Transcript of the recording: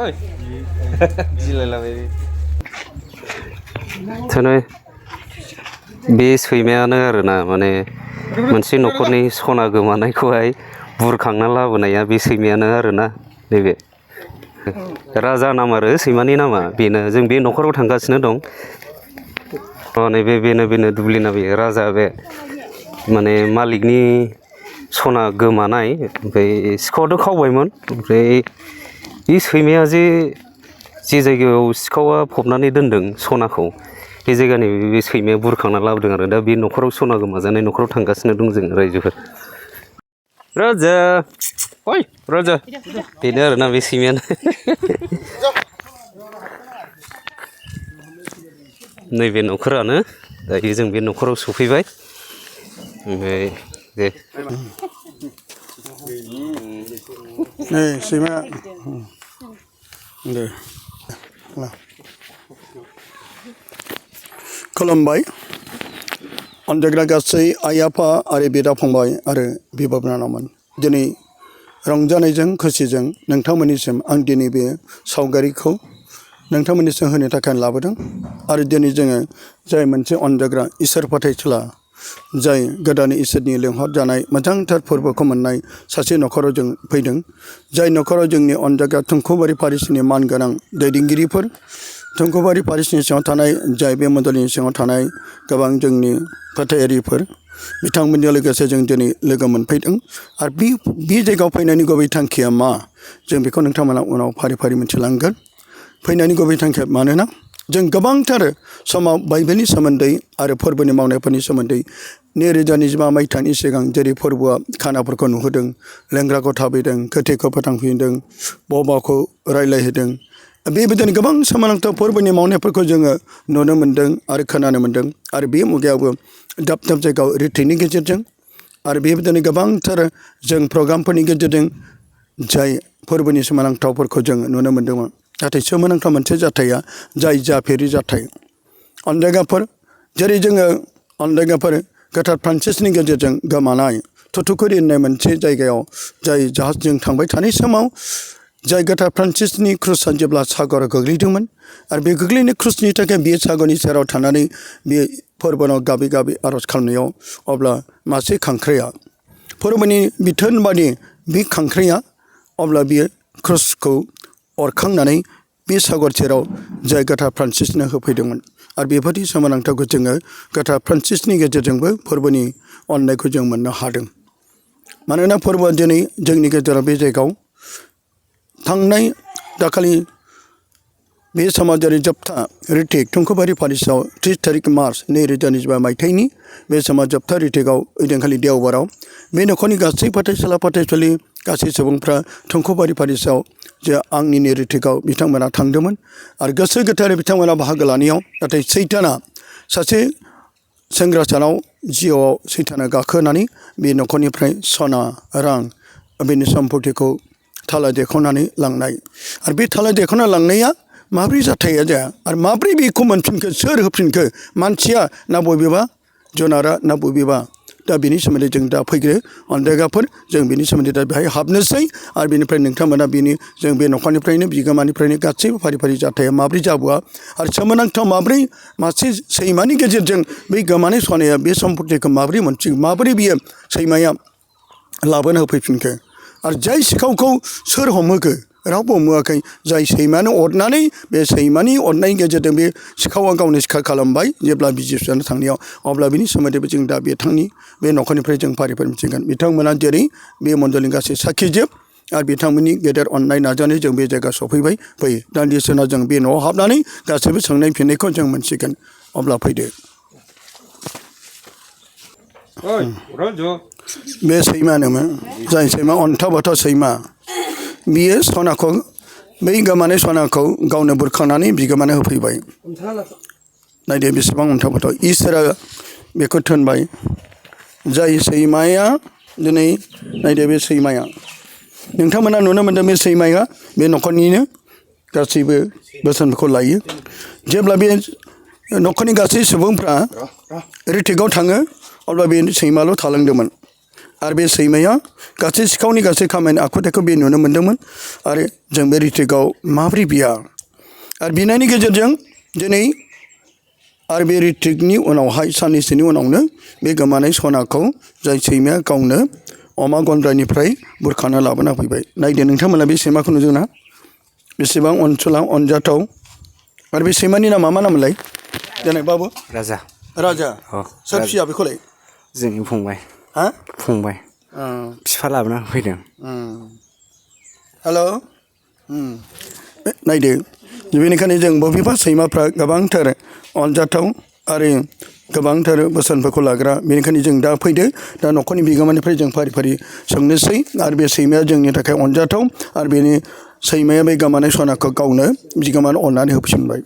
Ôi, gì lại là vậy? Thôi nói, bे सैमायानो आरोना माने मोनसे न'खरनि सना गोमानायखौहाय बुरखांना लाबोनाया बे सैमायानो आरोना नैबे राजा नाम आरो सैमानि नामा बेनो जों बे न'खराव थांगासिनो दं नैबे बेनो दुब्लिना बे राजा बे माने मालिकनि सना गोमानाय ओमफ्राय सिखावआथ' खावबायमोन ओमफ्राय बे सैमाया जे जायगायाव सिखावा फबनानै दोनदों सनाखौ बे जायगानि बे सैमाया बुरखांना लाबोदों आरो दा बे न'खराव सना गोमाजानाय न'खराव थांगासिनो दं जों रायजोफोर राजा ओइ राजा बेनो आरोना बे सैमायानो नैबे न'खरानो दायो जों बे न'खराव सफैबाय ओमफ्राय दे नै सैमा दे खुलुमबाय अनजाग्रा गासै आइ आफा आरो बिदा फंबाय आरो बिब' बिनानावमोन दिनै रंजानायजों खुसिजों नोंथांमोननिसिम आं दिनै बे सावगारिखौ नोंथांमोननिसिम होनो थाखाय लाबोदों आरो दिनै जोङो जाय मोनसे अनजाग्रा इसोर फोथायसुला जाय गोदान इसोरनि लेंहरजानाय मोजांथार फोरबोखौ मोननाय सासे न'खराव जों फैदों जाय न'खराव जोंनि अनजाग्रा थुंखुबारि पारिसनि मानगोनां दैदेनगिरिफोर थुंखुबारि पारिसनि सिङाव थानाय जाय बे मण्डलिनि सिङाव थानाय गोबां जोंनि फोथायारिफोर बिथांमोनजों लोगोसे जों दिनै लोगो मोनफैदों आरो बे जायगायाव फैनायनि गुबै थांखिया मा जों बेखौ नोंथांमोना उनाव फारि फारि मिथिलांगोन फैनायनि गुबै थांखिया मानोना जों गोबांथार समाव बाइबेलनि सोमोन्दै आरो फोरबोनि मावनायफोरनि सोमोन्दै 2025 मायथाइनि सिगां जेरै फोरबोआ खानाफोरखौ नुहोदों लेंग्राखौ थाबैदों गोथैखौ फोथांफिनदों बबाखौ रायलायहोदों बेबायदिनो गोबां सोमोनांथाव फोरबोनि मावनायफोरखौ जोङो नुनो मोन्दों आरो खोनानो मोन्दों आरो बे मुगायावबो दाब दाब जायगायाव रिट्रिटनि गेजेरजों आरो बेबायदिनो गोबांथार जों प्रग्रामफोरनि गेजेरजों जाय फोरबोनि सोमोनांथावफोरखौ जों नुनो मोन्दोंमोन नाथाय सोमोनांथाव मोनसे जाथाया जाय जाफेरि जाथाय अनजायगाफोर जेरै जोङो अनजायगाफोर गोथार फ्रान्सिसनि गेजेरजों गोमानाय थुथुकुरि होननाय मोनसे जायगायाव जाय जाहाजजों थांबाय थानाय समाव जाय गोथार फ्रान्सिसनि क्रुसआ जेब्ला सागराव गोग्लैदोंमोन आरो बे गोग्लैनाय क्रुसनि थाखाय बे सागरनि सेराव थानानै बे फोरबोनाव गाबै गाबै आर'ज खालामनायाव अब्ला मासे खांख्राइया फोरबोनि बिथोन बादि बे खांख्राइया अब्ला बियो क्रुसखौ अरखांनानै बे सागर सेराव जाय गोथार फ्रान्सिसनो होफैदोंमोन आरो बेबायदि सोमोनांथावखौ जोङो गोथार फ्रान्सिसनि गेजेरजोंबो फोरबोनि अननायखौ जों मोननो हादों मानोना फोरबोआ दिनै जोंनि गेजेराव बे जायगायाव थांनाय दाखालि बे समाजारि जोबथा रिटिक थुंखुबारि पारिसआव 30 तारिख मार्च 2025 मायथाइनि बे समाज जोबथा रिटिकआव ओइदिनखालि देवबाराव बे न'खरनि गासै फोथायसुला फोथायसुलि गासै सुबुंफ्रा थुंखुबारि पारिसआव जे आंनि रिटिकआव बिथांमोना थांदोंमोन आरो गोसो गोथारै बिथांमोना बाहागो लानायाव नाथाय सैताना सासे सेंग्रासानाव जिउआव सैताना गाखोनानै बे न'खरनिफ्राय सना रां बेनि सम्पतिखौ थाला देख'नानै लांनाय आरो बे थाला देख'ना लांनाया माब्रै जाथाया जाया आरो माब्रै बेखौ मोनफिनखो सोर होफिनखो मानसिया ना बबेबा जुनारा ना बबेबा दा बेनि सोमोन्दै जों दा फैग्रो अनजायगाफोर जों बेनि सोमोन्दै दा बेहाय हाबनोसै आरो बेनिफ्राय नोंथांमोना बेनि जों बे न'खरनिफ्रायनो बिगोमानिफ्रायनो गासैबो फारि फारि जाथाया माब्रै जाबोआ आरो सोमोनांथाव माब्रै मासे सैमानि गेजेरजों बै गोमानाय सनाया बे सम्पतिखौ माब्रै मोनफिन माब्रै बियो सैमाया लाबोनो होफैफिनखो आरो जाय सिखावखौ सोर हमहोखो रावबो हमहोआखै जाय सैमानो अरनानै बे सैमानि अरनायनि गेजेरजों बे सिखावा गावनो सिखार खालामबाय जेब्ला बिजि सुजानो थांनायाव अब्ला बिनि सोमोन्दैबो जों दा बिथांनि बे न'खरनिफ्राय जों फारि फारि मिथिगोन बिथांमोना जेरै बे मण्डलनि गासै साखिजोब आरो बिथांमोननि गेदेर अननाय नाजानाय जों बे जायगा सफैबाय फैयो दान्दिसे उनाव जों बे न'आव हाबनानै गासैबो सोंनाय फिननायखौ जों मोनसिगोन अब्ला फैदो बे सैमानोमोन जाय सैमा अन्थाव बाथाव सैमा बियो सनाखौ बै गोमानाय सनाखौ गावनो बुरखांनानै बिगोमानो होफैबाय नायदो बेसेबां अन्थाव बाथाव इसोरा बेखौ थोनबाय जाय सैमाया दिनै नायदो बे सैमाया नोंथांमोना नुनो मोन्दों बे सैमाया बे न'खरनिनो गासैबो बोसोनखौ लायो जेब्ला बे न'खरनि गासै सुबुंफ्रा रिटिकआव थाङो अब्ला बे सैमाल' थालांदोंमोन आरो बे सैमाया गासै सिखावनि गासै खामानि आखुथायखौ बे नुनो मोन्दोंमोन आरो जों बे रिट्रिकआव माबोरै बिया आरो बिनायनि गेजेरजों दिनै आरो बे रिट्रिकनि उनावहाय साननैसोनि उनावनो बे गोमानाय सनाखौ जाय सैमाया गावनो अमा गन्द्रानिफ्राय बुरखाना लाबोना फैबाय। नायदो नोंथांमोना बे सैमाखौ नुदोंना बेसेबां अनजाथाव आरो बे सैमानि नामा मा नामलाय देनाय बाबु? राजा। राजा। सोर फिया बेखौलाय? जोंनि फंबाय। हा? फंबाय। बिफा लाबोना फैदों। हेल'। नायदो बेनिखायनो जों बबेबा सैमाफ्रा गोबांथार अनजाथाव आरो गोबांथार बोसोनफोरखौ लाग्रा। बेनिखायनो जों दा फैदो दा न'खरनि बिगोमानिफ्राय जों फारि फारि सोंनोसै आरो बे सैमाया जोंनि थाखाय अनजाथाव आरो बेनि सैमाया बे गोमानाय सनाखौ गावनो बिगोमानो अननानै होफिनबाय।